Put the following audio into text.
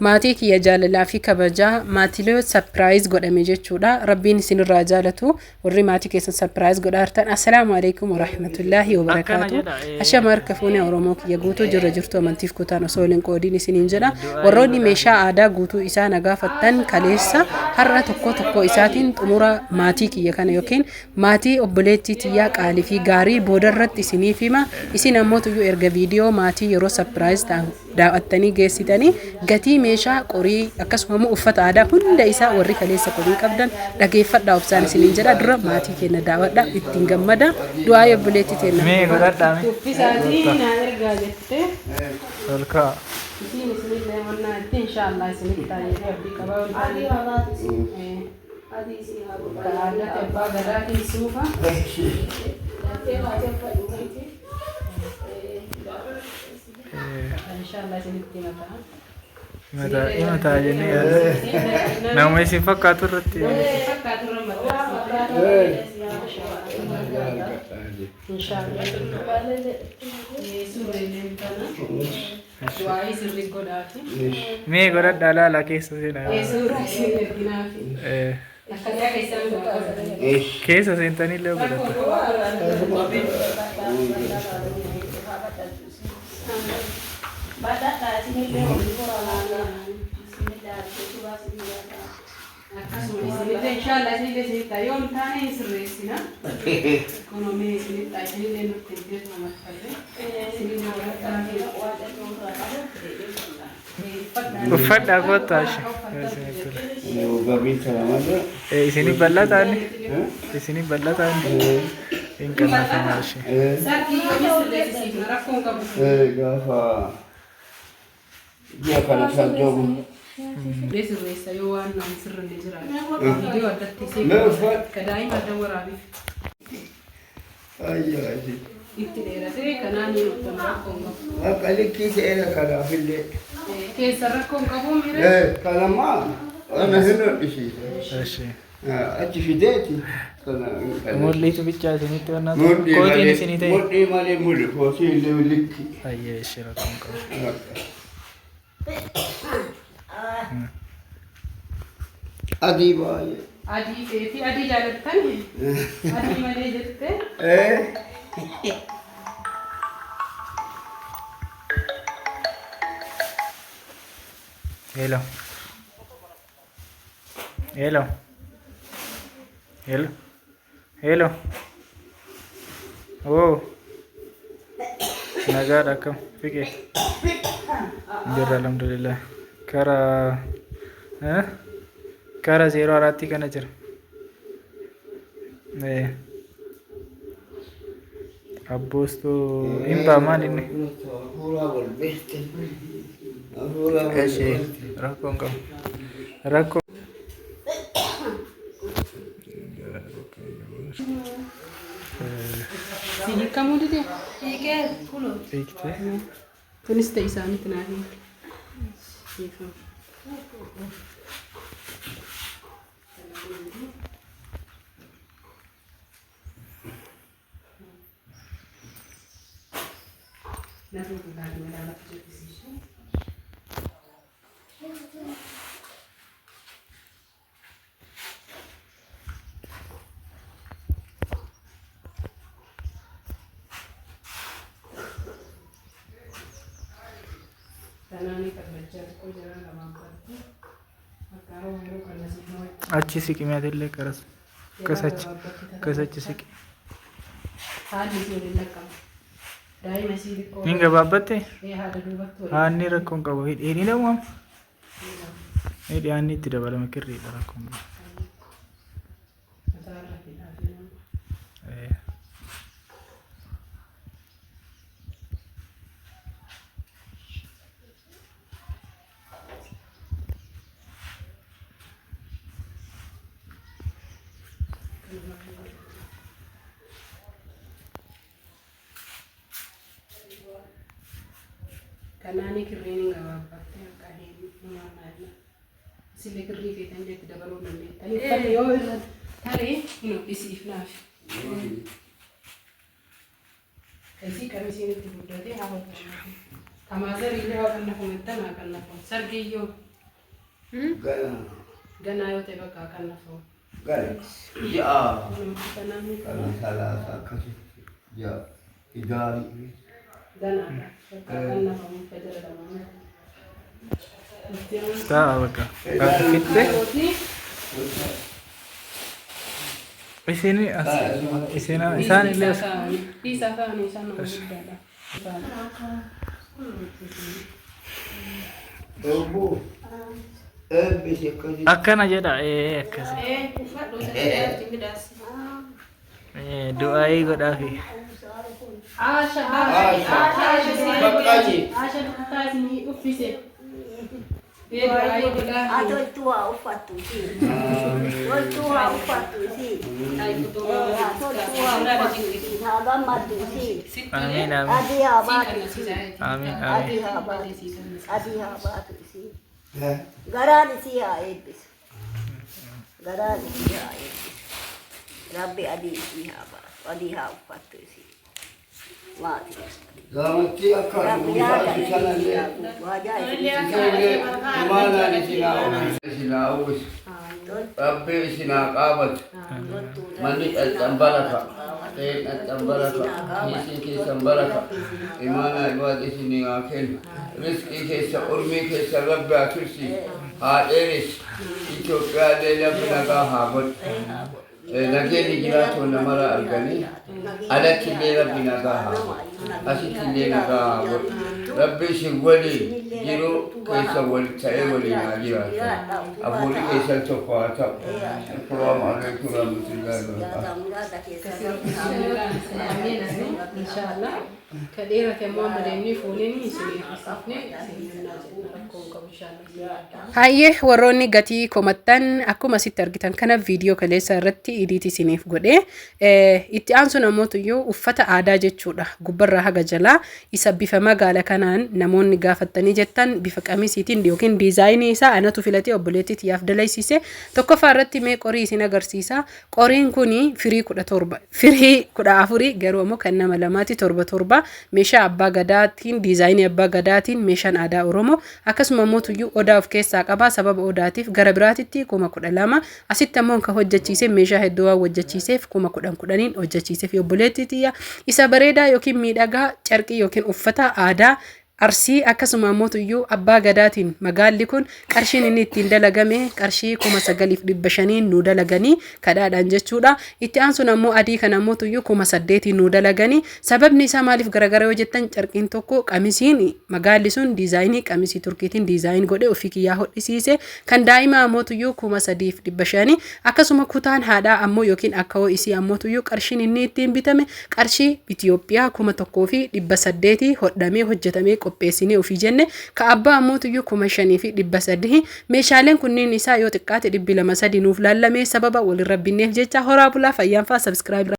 Maatii kiyya jaalalaa fi kabajaa maatiilee surprise godhame jechuudha. Rabbiin isinirraa jaalatu warri maatii keessan surprise godhaa jirtan. Assalaamu alaikum warahmatullaahi Akkana wabarakaatu. jedha Ashama harka fuunee Oromoo kiyya guutuu jirra jirtu amantiif kutaan osoo waliin qoodiin isiniin jedha. Du'aa'ii Warroonni godhaa. meeshaa aadaa guutuu isaa na gaafattan kaleessa har'a tokko tokko isaatiin xumura maatii kiyya kana yookiin Maatii obboleettii tiyyaa qaalii fi gaarii boodarratti isiniif hima. Isin ammoo tuyyuu erga viidiyoo maatii yeroo surprise ta'an daaw'attanii geessitanii gatii meeshaa qorii akkasuma immoo uffata aadaa hunda isaa warri kaleessa komii qabdan dhageeffadhaa obsaan isiniin jedha. Dura maatii keenya daaw'adhaa ittiin gammada. Du'aa'ii obboleettii teenna. Mee godhadhaa mee. Uffisaatii naa ergaa jette. Ol ka'a. Isiin isinillee mannaa itti inshaallah isinitti ta'a jedhee abdii qaba. Adii haa baatu. Adii isii haa godhu. Ka aadaatti abbaa gadaatiin suufa. Laftee baatee uffadhu wayitii. Inshaallah isinitti himataa. Himataa himataa jennee yaadna. Nama isin fakkaatu irratti. Fakkaatu irra maxxansa. Inshaallah. Suurri kana. Du'aayii sirrii godhaafi. Mee godhadhaa laala keessa seenaa. Suuraa isin erginaafi. Akkataa keessan godhaafi. Keessa seentanii illee godhatta. Badhaadhaa isinillee waliin horaa. Isinillee argachuu baasii biyyaa. Akkasuma isinillee inshaallah isinillee isinitti ta'a. Yoo hin taane hin sirreessina. Kunoo mee isinitti ta'a. Isinillee nutti hin beeknu marfallee. Isinillee godhadhaa. Uffadhaa kottaa ishee. Isinii bal'ataa inni? Isinii bal'ataa inni? Hin qannafamaa ishee. Sarkii yoo hin sirreessisiifna rakkoo hin qabu. Gaafa ji'a kana sardoomu. Mee sirreessa yoo waan naan sirrinne jiraate. Viidiyoo addatti isii Mee uffadhu. ka daa'ima adda waraabiif Ayyaa ishee. itti dheeratee kanaan hin hojjama rakkoo hin qabu. Akka likkii seera kanaafillee. Keessa rakkoo hin qabu mire. Kanammaa ana hin hodhisiisa. Ishee. Achi fideeti. Kana hin qabu. Mul'iitu bichaa isinitti wannaa ta'e. Mudhii Kootiin malee isinii ta'e. mudhii malee mudhi kootii illee likki. Ayyee ishee rakkoo hin qabu. Adii baay'ee. Adii feetii adii jaalattan adii malee jette. Hello. Hello. Hello. Hello. Oh. Nagaadha akkam fiqee. Jirra alhamdulillah. Kara eh? Kara zeeroo araattii kana jira. Eh. Abboostuu hin ba'a maal inni? Hafuuraa wal beekte. Hafuuraa wal Eshi beekte. rakkoo hin qabu. Rakkoo. Si hiikamuu dide? Hiikee kunoo. Hiiktee. Kunis ta'e isaanitti naa hiike. Hiikamu. Achi siqi meetillee karas. Akkas achi akkas achi siqi. Haalli isii waliin laqqama. Daa'ima isii xiqqoo. Hin gabaabbatte? Ee haadha duubatti waliin. Haanni rakkoo hin qabu. Hidhi hidhi dhabu amma. Hidhi haanni itti dabalame kirriidha rakkoo hin qabu. Mataa irra hidhaa fi nama. Ee. Kanaanii kirriin hin gabaabbatte akka hin himaannaa. Isillee kirrii feetan itti dabaluu dandeettan. Uffanni yoo irra taree hin hodhisiif naaf. Isii qamisiin itti guddatee haa hodhamu. Kamaazarii illee haa qannafamu jettan haa qannafamu. Sargii yoo. Gana. Ganaa yoo ta'e bakka kan lafa. Gana. Ji'a. Ganaa Kana salaasa akkasitti. Ji'a. Idaarii. Ganaadha. Bakka kan lafamu fajara lamaan. Ta'a bakka. Fitte isin as isin isaan illee as. Dhiisaa kaa'anii isaan nama guddaadha. Obbo. Eebbisi akkasitti. Akkana jedha ee akkasi. Uffadhu isa midhaas. Du'aayii godhaafi. Aasha Aasha. Baqqaji. Aasha dukkataa isinii uffise. Du'aayii godhaafi. Haa toltuu haa uffattu isii. Toltuu haa uffattu isii. Haa toltuu haa uffattu isii. Haa gammaddu isii. Amiin amiin. Adii haa baatu isii. Amiin Adii amiin. haa baatu isii. Adii haa baatu isii. Garaan isii haa eebbisu. Garaan isii haa eebbisu. Rabbi adii isii haa baasu. Adii haa uffattu isii. Maatii. Gaamatti akka Rabbi yaada uwwisaa isii sanallee. haa guutu. Hajaa isii Isinillee imaanaan isin haa uwwisu. Isin haa uwwisu. Rabbi isin haa qaabatu. Manni dhaltan baraka. Ta'een dhaltan baraka. Kiisiin keessan baraka. Imaanaa ibaad isin haa kennu. Rizqii keessa urmii keessa Rabbi haa tursiisu. Haa dheeressu. Itoophiyaa illee lafa nagaa haa godhu. Nageenyi jiraatu namara arganii alatti illee Rabbi nagaa haa godhu. Asitti illee nagaa haa godhu. Rabbi isin waliin jiru keessa wal ta'ee waliin haa jiraatu. Hafuurri keessan tokko haa ta'u. Assalaamu alaikum warahmatullahi wabarakatuh. Inshaallah. Ka dheerate ammoo amma deemnee fuuneen isinii haasofne isinii himnaa jenna rakkoo hin qabu inshaallah. Hayyee, warroonni gatii komattan, akkuma asitti argitan kana viidiyoo kaleessa irratti edit isiniif godhe. Itti aansuun ammoo uffata aadaa jechuudha. Gubbarraa haga jalaa isa bifa magaala kanaan namoonni gaafattanii jettan, bifa qamisiitiin yookiin diizaayinii isaa anatu filatee obboleettii tiyyaaf dalaysiise. Tokkoffaa irratti mee qorii isin agarsiisa. Qoriin kuni firii 17, firii 14, garuu ammoo kan nama lamaati torba torba. Meeshaa abbaa gadaatiin, diizaayinii abbaa gadaatiin, meeshaan aadaa Oromoo akkasuma immoo tuyyuu odaa of keessaa qaba. Sababa odaatiif gara biraatitti 12,000. Asitti ammoo kan hojjechiise meeshaa hedduu waan hojjechiiseef 10,000 10,000n hojjechiiseef obboleettii tiyya. Isa bareedaa yookiin miidhagaa carqii yookiin uffata aadaa Arsii akkasuma ammoo tuyyuu abbaa gadaatiin magaalli kun qarshiin inni ittiin dalagame qarshii 9,500n nu dalaganii kadhaadhaan jechuudha. Itti aansuun ammoo adii kana ammoo tuyyuu 8,000n nu dalaganii. Sababni isaa maaliif garagara yoo jettan, carqiin tokko, qamisiin magaalli sun diizaayinii qamisii Turkiitiin design godhe ofii kiyyaa hodhisiise. Kan daa'imaa ammoo tuyyuu 3,500. Akkasuma kutaan haadhaa ammoo yookiin akkawoo isii ammoo tuyyuu qarshiin inni ittiin bitame qarshii Itiyoophiyaa 1,800 hodhamee hojjetamee qopheessinee ofii jenne. Ka abbaa ammoo tuyyuu 5,300. Meeshaaleen kunniin isaa yoo xiqqaate 200 3 nuuf laallamee sababa walirra binneef jecha. Horaa bulaa, fayyaan faa, subscribe.